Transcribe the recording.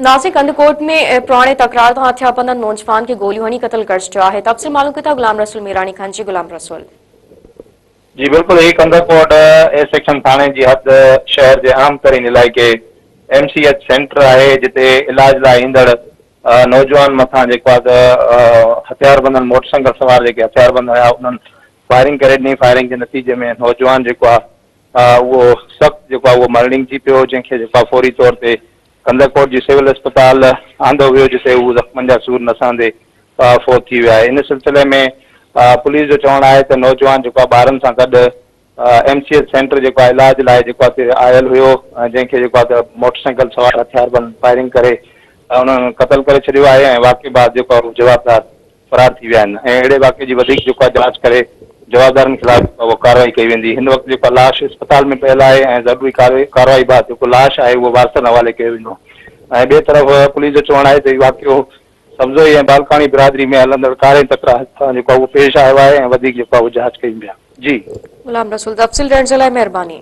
ناظرين ڪنڌڪوٽ ۾ پراڻي تڪرار تان هٿياربندن نوجوان کي گوليون هڻي قتل ڪري ڇڏيو آهي تفصيل معلوم ڪيون ٿا غلام رسول ميراڻي کان جي غلام رسول. جي بلڪل هي ڪنڌڪوٽ اي سيڪشن ٿاڻي جي حد شهر جي اهم ترين علائقي ايم سي ايڇ سينٽر آهي جتي علاج لاء ايندڙ نوجوان مٿان جيڪو آهي ته هٿياربندن موٽر سائيڪل سوار جيڪي هٿياربند هيا انهن فائرنگ ڪري ڏني فائرنگ جي نتيجي ۾ نوجوان جيڪو آهي اهو سخت جيڪو آهي اهو مرڻينگ ٿي پيو جنهن کي جيڪو آهي فوري طور تي ڪنڌڪوٽ جي سول اسپتال آندو ويو جتي هو زخمن جا سور نه سهندي فوت ٿي ويا. ان سلسلي ۾ پوليس جو چوڻ آهي ته نوجوان جيڪو آهي ٻارن سان گڏ ايم سي ايڇ سينٽر جيڪو آهي علاج لاء جيڪو آهي آيل هيو جنهن کي جيڪو آهي ته موٽر سائيڪل سوار هٿياربند فائرنگ ڪري انهن قتل ڪري ڇڏيو آهي ۽ واقعي بعد جيڪو آهي جوابدار فرار ٿي ويا آهن ۽ اهڙي واقعي جي وڌيڪ جيڪو آهي جاچ ڪري جوابدارن خلاف جيڪو آهي اهو ڪارروائي ڪئي ويندي. هن وقت جيڪو آهي لاش اسپتال ۾ پيل آهي ۽ ضروري ڪارروائي بعد جيڪو لاش آهي اهو وارثن حوالي ڪيو ويندو ۽ ٻئي طرف پوليس جو چوڻ آهي ته هي واقعو سبزوئي ۽ بالڪاڻي برادري ۾ هلندڙ ڪاري تڪرار سان جيڪو آهي اهو پيش آيو آهي ۽ وڌيڪ جيڪو آهي اهو جاچ ڪيون پيا. جي. غلام رسول تفصيل ڏيڻ جي لاء مهرباني.